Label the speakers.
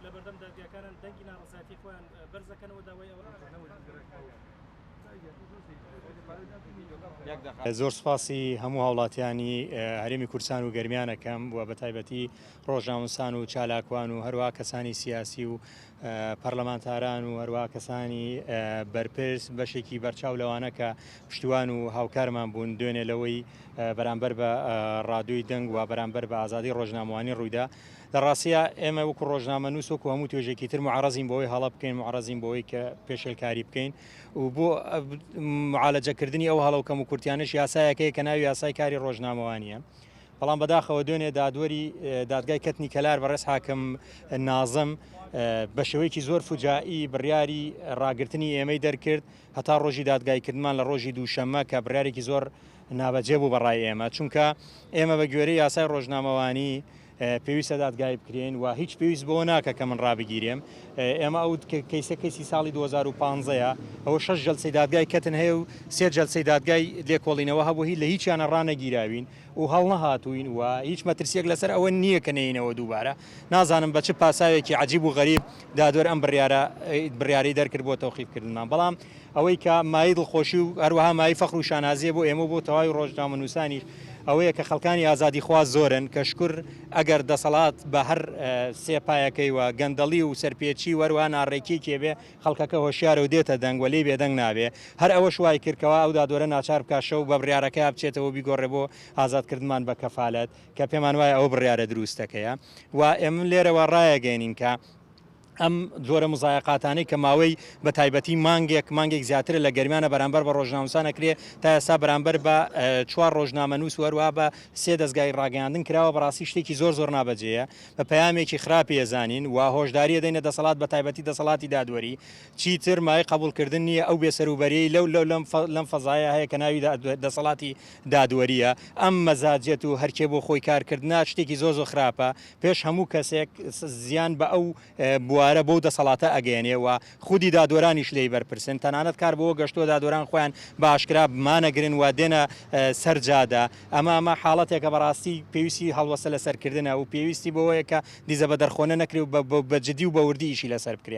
Speaker 1: لەبەردەم دادگاکانن دەنگی ناڕەزایەتی خۆیان بەرزەکەنەوە داوای ئەوە.
Speaker 2: زۆر سوپاسی هەموو هاوڵاتیانی هەرێمی کوردستان و گەرمیان ئەکەم و بە تایبەتی ڕۆژنامەنووسان و چالاکوان و هەروەها کەسانی سیاسی و پەرلەمانتاران و هەروەها کەسانی بەرپرس بەشێکی بەرچاو لەوانە کە پشتیوان و هاوکارمان بوون دوێنێ لەوەی بەرامبەر بە ڕادیۆی دەنگ و بەرامبەر بە ئازادی ڕۆژنامەوانی ڕوویدا. لە ڕاستیا ئێمە وەکو ڕۆژنامەنووس وەکو هەموو توێژێکی تر معرەزین بەوەی هەڵە بکەین، معرەزین بەوەی کە پێشێلکاری بکەین و بۆ معالەجەکردنی ئەو هەڵە و کەموکورتیانەش یاسایەک هەیە کە ناوی یاسای کاری ڕۆژنامەوانییە. بەڵام بەداخەوە دوێنێ دادوەری دادگای کەتنی کەلار بەڕێز حاکم نازم بە شێوەیەکی زۆر فوجائی بڕیاری ڕاگرتنی ئێمەی دەرکرد هەتا ڕۆژی دادگایکردنمان لە ڕۆژی دووشەممە کە بڕیارێکی زۆر نابەجێ بوو بە ڕای ئێمە چونکە ئێمە بە گوێرەی یاسای ڕۆژنامەوانی پێویستە دادگایی بکرێین و هیچ پێویست بەوە ناکە کە من ڕابگیرێم ئێمە ئەو کەیسە کەیسی ساڵی 2015 ە ئەوە شەش جەلسەی دادگای کەتن هەیە و سێ جەلسەی دادگای لێکۆڵینەوە هەبوو هی لە هیچیانە ڕانەگیراوین و هەڵنەهاتووین و هیچ مەترسیەک لەسەر ئەوە نییە کە نەیەینەوە دووبارە نازانم بە چ پاساوێکی عەجیب و غەریب دادوەر ئەم بڕیارە بڕیارەی دەرکرد بۆ تەوقیفکردنمان بەڵام ئەوەی کە مایەی دڵخۆشی و هەروەها مایەی فەخر و شانازییە بۆ ئێمە و بۆ تەواوی ڕۆژنامەنووسانیش ئەوەیە کە خەڵکانی ئازادیخواز زۆرن کە شکور ئەگەر دەسەڵات بە هەر سێ پایەکەی و گەندەڵی و سەرپێچی و هەروەها ناڕێکیەکی بێ خەڵکەکە هۆشیارە و دێتە دەنگ و لێی بێدەنگ نابێ هەر ئەوەش وای کرد کەوا ئەو دادوەرە ناچار بکا شەو بە بڕیارەکەیا بچێتەوە و بیگۆڕێ بۆ ئازادکردنمان بە کەفالەت کە پێمان وایە ئەوە بڕیارە دروستەکەیە و ئێمە لێرەوە ڕایەگەیەنین کە ئەم جۆرە مزایەقاتانەی کە ماوەی بە تایبەتی مانگێک مانگێک زیاترە لە گەرمیانە بەرامبەر بە ڕۆژنامەنووسان ئەکرێ تا ئێستا بەرامبەر بە چوار ڕۆژنامەنووس و هەروەها بە سێ دەزگای ڕاگەیاندن کراوە بەڕاستی شتێکی زۆر زۆر نابەجێیە بە پەیامێکی خراپی ئەزانین و هۆشداری ئەدەینە دەسەڵات بە تایبەتی دەسەڵاتی دادوەری چیتر مایەی قەبوڵکردن نییە ئەو بێسەروبەریەی لەو لەو لەم لەم فەزایە هەیە کە ناوی دەسەڵاتی دادوەریە ئەم مەزاجیەت و هەرکێ بۆ خۆی کارکردنە شتێکی زۆر زۆر خراپە پێش هەموو کەسێک زیان بە ئەو بوارە بەو دەسەڵاتە ئەگەیەنێ و خودی دادوەرانیش لێی بەرپرسن، تەنانەت کار بەوە گەشتووە دادوەران خۆیان بە ئاشکرا مانەگرن و دێنە سەر جادە، ئەمە ئەمە حاڵەتێکە بەڕاستی پێویستی هەڵوەستە لەسەر کردنە و پێویستی بەوەیە کە دیزە بە دەرخۆنە نەکرێ و بە جدی و بە وردی ئیشی لەسەر بکرێ.